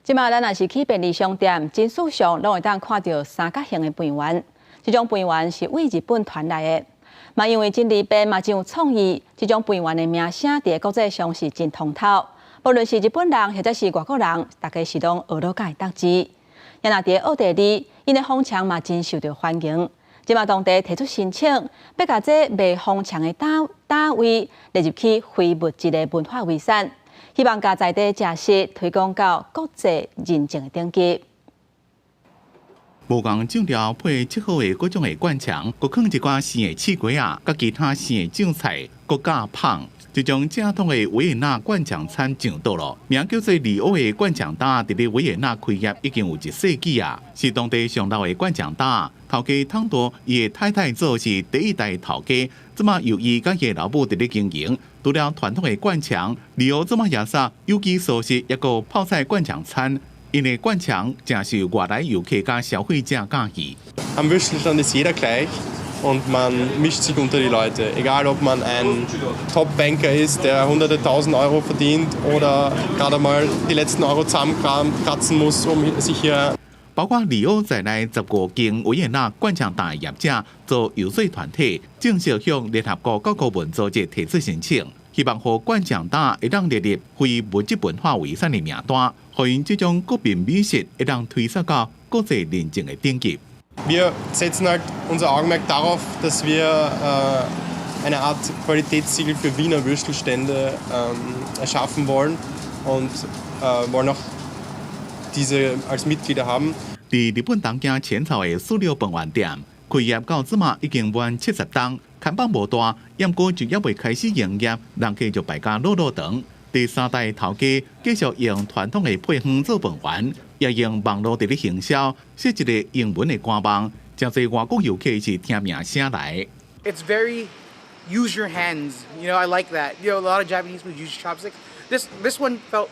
這馬咱若是去便利商店，真時常攏會當看著三角形的飯圓。這種飯圓是對日本傳來的，嘛因為真利便嘛真有創意，這種飯圓的名聲佇國際上是真通透。無論是日本人或者是外國人，大家是攏學囉會當食。也若佇奧地利，𪜶的紅腸嘛真受著歡迎。這馬當地提出申請，欲共這賣紅腸的單位列入去非物質的文化遺產。希望共在地食食推廣到國際認證的等級。無仝醬料配切好的各種的灌腸，閣囥一寡生的刺瓜仔，佮其他生的醬菜，閣加麭。這種正統的維也納灌腸餐上桌囉，名叫做里歐的灌腸擔，佇咧維也納開業已經有一世紀啊，是當地上老的灌腸擔。頭家湯多伊的太太做是第一代頭家，這馬由伊佮伊老母佇咧經營。除了傳統的灌腸，里歐這馬也殺有機素食，抑閣泡菜灌腸餐。𪜶的灌腸誠受外來遊客佮消費者佮意。 Am Würstelstand ist jeder gleich und man mischt sich unter die Leute. Egal, ob man ein Top-Banker ist, der hunderte tausend Euro verdient, oder gerade mal die letzten Euro zusammenkratzen muss, um sich hier 包括里歐在內15間維也納灌腸擔業者做遊說團體，正式向聯合國教科文組織提出申請，希望予灌腸擔會當列入非物質文化遺產的名單，予𪜶這種國民美食會當推捒到國際認證的等級。 Wir setzen halt unser Augenmerk darauf, dass wir eine Art Qualitätssiegel für Wiener Würstelstände erschaffen wollen und wollen auch diese als Mitglieder haben. 佇日本東京淺草的四六飯圓店開業到這馬已經滿70冬，看板無大，毋過就猶未開始營業，人客就排甲落落長。第三代頭家繼續用傳統的配方做飯圓，也用網路佇咧行銷，設一个英文的官網，誠濟外國遊客是聽名聲來。 It's very use your hands. I like that. A lot of Japanese food use chopsticks. This one felt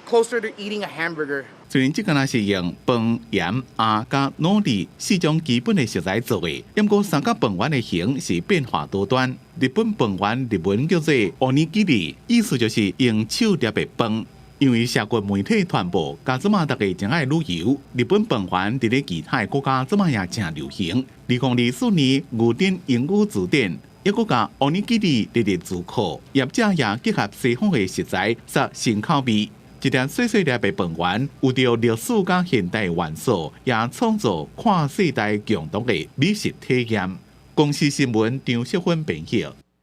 closer to eating a hamburger. 雖然這敢若是用飯、鹽、鴨佮海苔四種基本的食材做的，毋過三角飯圓的形是變化多端。日本飯圓日文叫做おにぎり，意思就是用手捏的飯。因為社群媒體傳播，佮這馬大家真愛旅遊，日本飯圓佇咧其他的國家這馬也誠流行。2024年牛津英語詞典抑閣共おにぎり列入詞庫，業者也結合西方的食材，殺新口味。一粒細細粒的飯圓，有著歷史佮現代元素，也創造跨世代共同的美食體驗。公視新聞張淑芬編譯。